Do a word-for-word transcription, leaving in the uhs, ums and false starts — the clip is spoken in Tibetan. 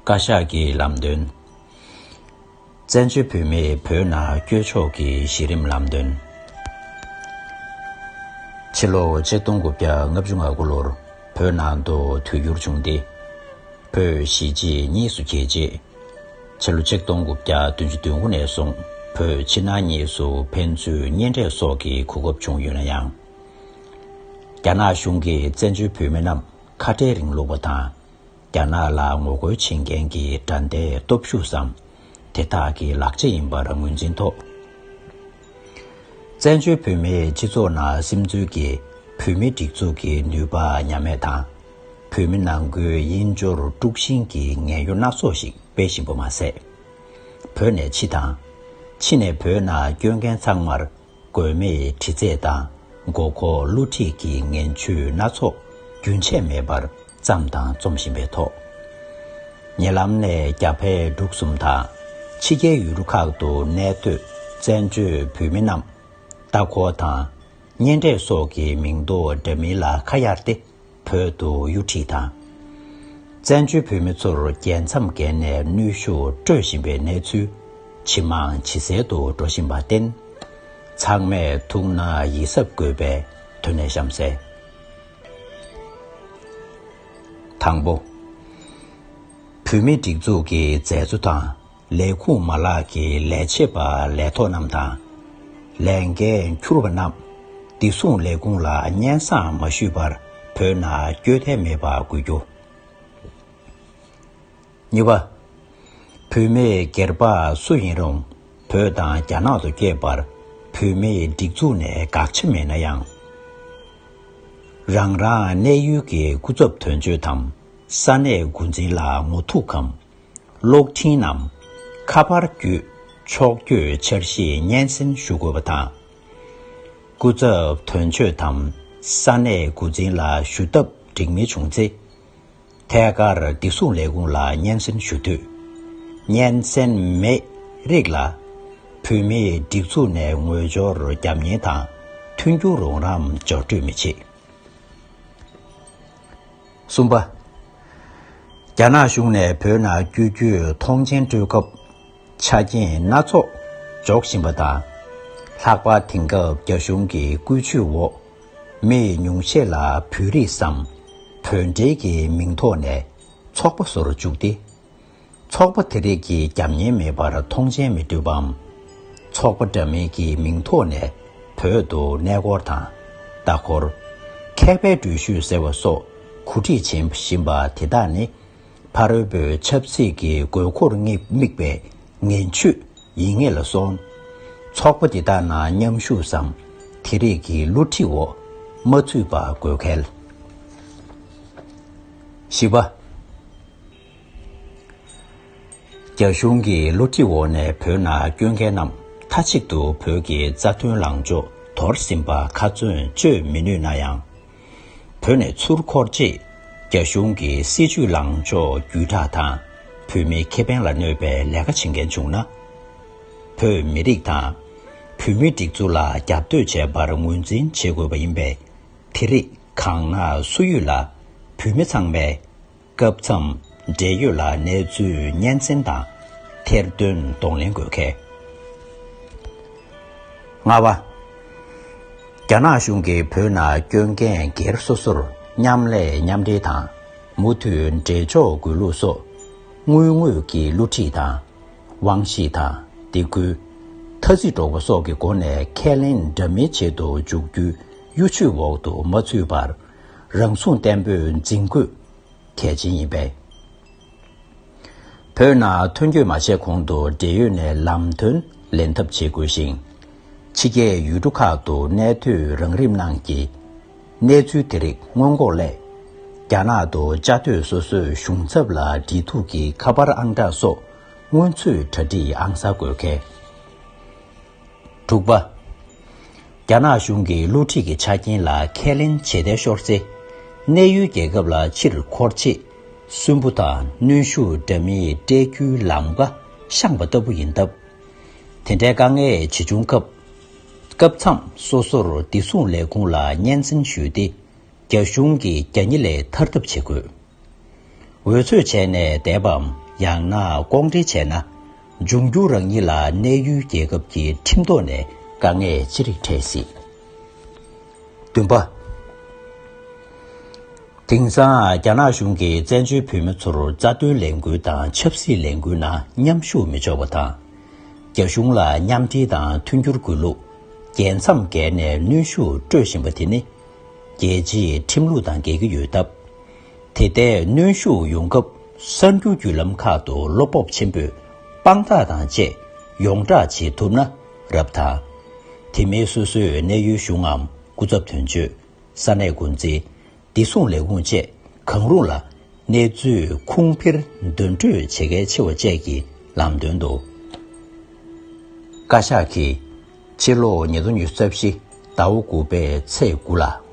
བཀའ་ཤག་གི་ལམ་སྟོན། བཙན་བྱོལ་བོད་མིས་བོད་ནང་བསྐྱོད་ཕྱོགས་ཀྱི་གཞི་རིམ་ལམ་སྟོན། ཕྱི་ལོ་ཆིག་སྟོང་དགུ་བརྒྱ་ལྔ་བཅུ་ང་དགུ་ལོར་བོད་ནང་དུ་དུས་འགྱུར་བྱུང་སྟེ། བོད་གཞིས་བྱེས་གཉིས་སུ་གྱེས་རྗེས། ཕྱི་ལོ་ཆིག་སྟོང་དགུ་བརྒྱ་བདུན་ཅུ་དོན་དགུ་ནས་བཟུང་བོད་ཕྱི་ནང་གཉིས་སུ་ཕན་ཚུན་གཉེན་འཕྲད་སོགས་ཀྱི་གོ་སྐབས་བྱུང་ཡོད་ན་ཡང་། རྒྱ་ནག་གཞུང་གིས་བཙན་བྱོལ་བོད་མི་རྣམས་ཁ་བྲལ་རིང་ལུགས་པ་དང་། རྒྱ་ནག་ལ་ངོ་རྒོལ་བྱེད་མཁན་གྱི་དགྲ་ཟླའི་སྟོབས་ཤུགས་སམ། དེ་དག་གི་ལག་ཆ་ཡིན་པར་ངོས་འཛིན་ཐོག། བཙན་བྱོལ་བོད་མིའི་སྤྱི་ཚོགས་ནང་སིམ་འཛུལ་གྱིས་བོད་མིའི་སྒྲིག་འཛུགས་ཀྱི་ནུས་པ་ཉམས་མེད་དང་། བོད་མི་ནང་ཁུལ་དབྱིན་སྦྱོར་དཀྲུག་ཤིང་གི་ངན་གཡོ་སྣ་ཚོགས་ཤིག་སྤེལ་བཞིན་པ་མ་ཟད། བོད་ནས་ཕྱི་དང་། ཕྱི་ནས་བོད་ནང་བསྐྱོད་མཁན་ཚང་མར། དགོས་མེད་དྲི་རྩད་དང་མགོ་འཁོར་བསླུ་བྲིད་ཀྱི་ངན་བྱུས་སྣ་ཚོགས་རྒྱུན་ཆད་མེད་པར་བརྩམས་དང་རྩོམ་བཞིན་པའི་ཐོག། ཉེ་ལམ་ནས་རྒྱ་བལ་འབྲུག་གསུམ་དང་ཕྱི་རྒྱལ་ཡུལ་གྲུ་ཁག་ཏུ་གནས་སྡོད་བཙན་བྱོལ་བོད་མི་རྣམས་ལྟ་སྐོར་དང་གཉེན་འཕྲད་སོགས་ཀྱི་མིང་འདོགས་འདྲ་མིན་ལ་ཁ་གཡར་ཏེ། བོད་དུ་གཡོ་ཁྲིད་དང་། བཙན་བྱོལ་བོད་མི་ཚོར་རྒྱལ་མཚམས་བརྒལ་ནས་གནོན་ཤུགས་སྤྲོད་བཞིན་པའི་གནས་ཚུལ་ཇེ་མང་ཇེ་གསལ་དུ་འགྲོ་བཞིན་པར་བརྟེན། ཚང་མས་ཐུགས་ན་ཡིད་གཟབ་དགོས་པའི་དོན་གནད་གཤམ་གསལ། དང་པོ། བོད་མིའི་སྒྲིག་འཛུགས་ཀྱི་མཛད་གཙོ་དང་། ལས་ཁུངས་མ་ལག་གི་ལས་བྱེད་པ་ལས་ཐོག་རྣམས་དང་། ལས་འགན་འཁྱུར་བ་རྣམས་བདེ་སྲུང་ལས་ཁུངས་ལ་སྙན་སེང་མ་ཞུས་པར་བོད་ནང་བསྐྱོད་ཐབས་མེད་པ་དགོས་རྒྱུ། གཉིས་པ། བོད་མི་སྒེར་པ་སུ་ཡིན་རུང་བོད་དང་རྒྱ་ནག་ཏུ་སྐྱེས་པར་བོད་མིའི་སྒྲིག་འཛུགས་ནས་དགག་བྱ་མེད་ན་ཡང་། རང་རང་གནས་ཡུལ་གྱི་སྐུ་ཚབ་དོན་གཅོད་དམ་ས་གནས་འགོ་འཛིན་ལ་ངོ་ཐུག་གམ། གློག་འཕྲིན་ནམ། ཁ་པར་བརྒྱུད་ཕྱོགས་བསྐྱོད་འཆར་གཞི་སྙན་སེང་ཞུ་དགོས་པ་དང་། སྐུ་ཚབ་དོན་གཅོད་དམ་ས་གནས་འགོ་འཛིན་ལ་ཞུ་ཐབས་འགྲིག་མིན་བྱུང་ཚེ། ཐད་ཀར་བདེ་སྲུང་ལས་ཁུངས་ལ་སྙན་སེང་ཞུ་འདོད། སྙན་སེང་མེད་རིགས་ལ། བོད་མིའི་སྒྲིག་འཛུགས་ནས་ངོས་སྦྱོར་རྒྱབ་གཉེར་དང་མཐུན་འགྱུར་རོགས་རམ་འབྱོར་སྤྲོད་མི་བྱེད། གསུམ་པ། རྒྱ་ནག་གཞུང་ནས་བོད་ནང་བསྐྱོད་རྒྱུའི་མཐོང་མཆན་སྤྲོད་སྐབས་ཆ་རྐྱེན་སྣ་ཚོགས་འཇོག་བཞིན་པ་དང་། ལྷག་པར་དེང་སྐབས་རྒྱ་གཞུང་གི་བཀོད་ཇུས་འོག་མི་ཉུང་ཤས་ལ་བོད་རིགས་སམ་བོད་འབྲེལ་གྱི་མིང་ཐོག་ནས་ཚོགས་པ་བཟོ་རུ་བཅུག་སྟེ། ཚོགས་པ་དེ་རིགས་ཀྱི་རྒྱབ་གཉེར་མེད་པར་མཐོང་མཆན་མི་སྤྲོད་པའམ། ཚོགས་པ་འདྲ་མིན་གྱི་མིང་ཐོག་ནས་བོད་དུ་གནས་སྐོར་དང་། ལྟ་སྐོར། མཁས་པའི་འགྲུལ་བཞུད་ཟེར་བ་སོགས་གོ་སྒྲིག་བྱེད་བཞིན་པ་དེ་དག་ནི། ཕ་རོལ་པོའི་ཆབ་སྲིད་ཀྱི་དགོས་མཁོར་དམིགས་པའི་ངན་བྱུས་ཡིན་ངེས་ལ་སོགས། ཚོགས་པ་འདི་དག་ནང་མཉམ་ཞུགས་སམ་དེ་རིགས་ཀྱི་བསླུ་བྲིད་འོག་མ་ཚུད་པ་དགོས་གལ། བཞི་པ། རྒྱ་གཞུང་གི་བསླུ་བྲིད་འོག་ནས་བོད་ནང་བསྐྱོད་མཁན་རྣམས་མཐའ་གཅིག་ཏུ་བོད་ཀྱི་རྩ་དོན་ལངས་ཕྱོགས་དོར་ཟིན་པ་ཁ་ཚོན་གཅོད་མི་ནུས་ན་ཡང་། བོད་ནས་ཚུར་འཁོར་རྗེས་རྒྱ་གཞུང་གི་སྲིད་བྱུས་ལངས་ཕྱོགས་བརྒྱུད་བསྒྲགས་དང་བོད་མིའི་ཁེ་ཕན་ལ་གནོད་པའི་ལས་ཀ་བྱེད་མཁན་བྱུང་ན། བོད་མི་རིགས་དང་བོད་མིའི་སྒྲིག་འཛུགས་ལ་རྒྱབ་གཏོད་བྱས་པར་ངོས་འཛིན་བྱེད་དགོས་པ་ཡིན་པས། དེ་རིགས་གང་ན་སུ་ཡོད་ལ་བོད་མི་ཚང་མས་སྐབས་མཚམས་འབྲེལ་ཡོད་ལ་གནས་ཚུལ་སྙན་སེང་དང་ཐེར་འདོན་གདོང་ལེན་དགོས་གལ། ལྔ་པ། རྒྱ་ནག་གཞུང་གིས་བོད་ནང་སྐྱོད་མཁན་སྒེར་སོ་སོར་མཉམ་ལས་མཉམ་འབྲེལ་དང་མུ་མཐུད་འབྲེལ་འཇོག་དགོས་ལུགས་སོགས་དངུལ་དངོས་ཀྱི་བསླུ་བྲིད་དང་། དབང་ཤེད་དང་སྡིགས་སྐུལ། ཐ་ཚིག་སྒྲོག་པ་སོགས་ཀྱི་སྒོ་ནས་ཁས་ལེན་འདྲ་མིན་བྱེད་དུ་འཇུག་རྒྱུའི་གཡོ་ཇུས་འོག་ཏུ་མ་ཚུད་པར་རང་སྲུང་བརྟན་པོས་འཛིན་དགོས་གལ་ཆེན་ཡིན་པས། བོད་ནང་ཐོན་སྐྱོད་མ་བྱས་གོང་དུ་འབྲེལ་ཡོད་ནས་ལམ་སྟོན་ལེན་ཐབས་བྱེད་དགོས་ཤིང་། ཕྱི་རྒྱལ་ཡུལ་གྲུ་ཁག་ཏུ་གནས་སྡོད་རང་རིམ་གནང་གི་གནས་ཚུལ་དེ་རིགས་སྔོན་འགོག་སླད། རྒྱ་ནག་ཏུ་བཅའ་སྡོད་སོ་སོའི་གཞུང་ཚབ་ལ་འབྲེལ་གཏུག་གི་ཁ་པར་ཨང་གྲངས་སོགས་སྔོན་ཚུད་གྲ་སྒྲིག་ཨང་གསར་དགོས་གལ། དྲུག་པ། རྒྱ་ནག་གཞུང་གིས་བསླུ་བྲིད་ཀྱི་ཆ་རྐྱེན་ལ་ཁས་ལེན་བྱེད་གཏན་ཤོར་ཚེ། གནས་ཡུལ་རྒྱལ་ཁབ་ལ་ཕྱིར་འཁོར་ཆེད་སུན་པོ་དང་གནོན་ཤུགས་འདྲ་མིན་སྤྲད་རྒྱུའི་ལམ་ཁ་བཤངས་པ་ལྟ་བུ་ཡིན་སྟབས། དེ་འདྲའི་དཀའ་ངལ་ཇི་བྱུང་སྐབས། སྐབས་མཚམས་སོ་སོར་བདེ་སྲུང་ལས་ཁུངས་ལ་སྙན་སེང་ཞུས་ཏེ། རྒྱ་གཞུང་གི་རྒྱ་ཉེ་ལས་ཐར་ཐབས་བྱེད་དགོས། འོལ་ཚོད་བྱས་ནས་བསྡད་པའམ། ཡང་ན་ལྐོག་འདྲེན་བྱས་ན། འབྱུང་འགྱུར་རང་ཉིད་ལ་གནས་ཡུལ་རྒྱལ་ཁབ་ཀྱི་ཁྲིམས་ཐོག་ནས་དཀའ་ངལ་ཅི་རིགས་འཕྲད་སྲིད། བདུན་པ། དེང་སང་རྒྱ་ནག་གཞུང་གིས་བཙན་བྱོལ་བོད་མི་ཚོར་རྩ་དོན་ལས་འགུལ་དང་ཆབ་སྲིད་ལས་འགུལ་ནང་མཉམ་ཞུགས་མི་ཆོག་པ་དང་། རྒྱ་གཞུང་ལ་མཉམ་འབྲེལ་དང་མཐུན་འགྱུར་དགོས་ལུགས་རྒྱལ་མཚམས་བརྒལ་ནས་གནོན་ཤུགས་སྤྲོད་བཞིན་པ་དེ་ནི། རྒྱལ་སྤྱིའི་ཁྲིམས་ལུགས་དང་འགལ་གྱི་ཡོད་སྟབས། དེ་ལྟའི་གནོན་ཤུགས་ཡོང་སྐབས་གསར་འགྱུར་བརྒྱུད་ལམ་ཁག་ཏུ་བློ་སྤོབས་ཆེན་པོས་དཔང་རྟགས་དང་བཅས་ཡོངས་བསྒྲགས་བྱེད་ཐུབ་ན་རབ་དང་། དེ་མིན་སོ་སོའི་གནས་ཡུལ་གཞུང་ངམ་སྐུ་ཚབ་དོན་གཅོད། ས་གནས་འགོ་འཛིན། བདེ་སྲུང་ལས་ཁུངས་བཅས་གང་རུང་ལ་གནས་ཚུལ་ཁུངས་འཕེར་འདོན་སྤྲོད་བྱེད་གལ་ཆེ་བ་བཅས་ཀྱི་ལམ་སྟོན་དུ། བཀའ་ཤག་གིས་ཕྱི་ལོ་ཉིས་སྟོང་ཉི་ཤུ་རྩ་བཞི་ཟླ་བ་དགུ་པའི་ཚེས་དགུ་ལ་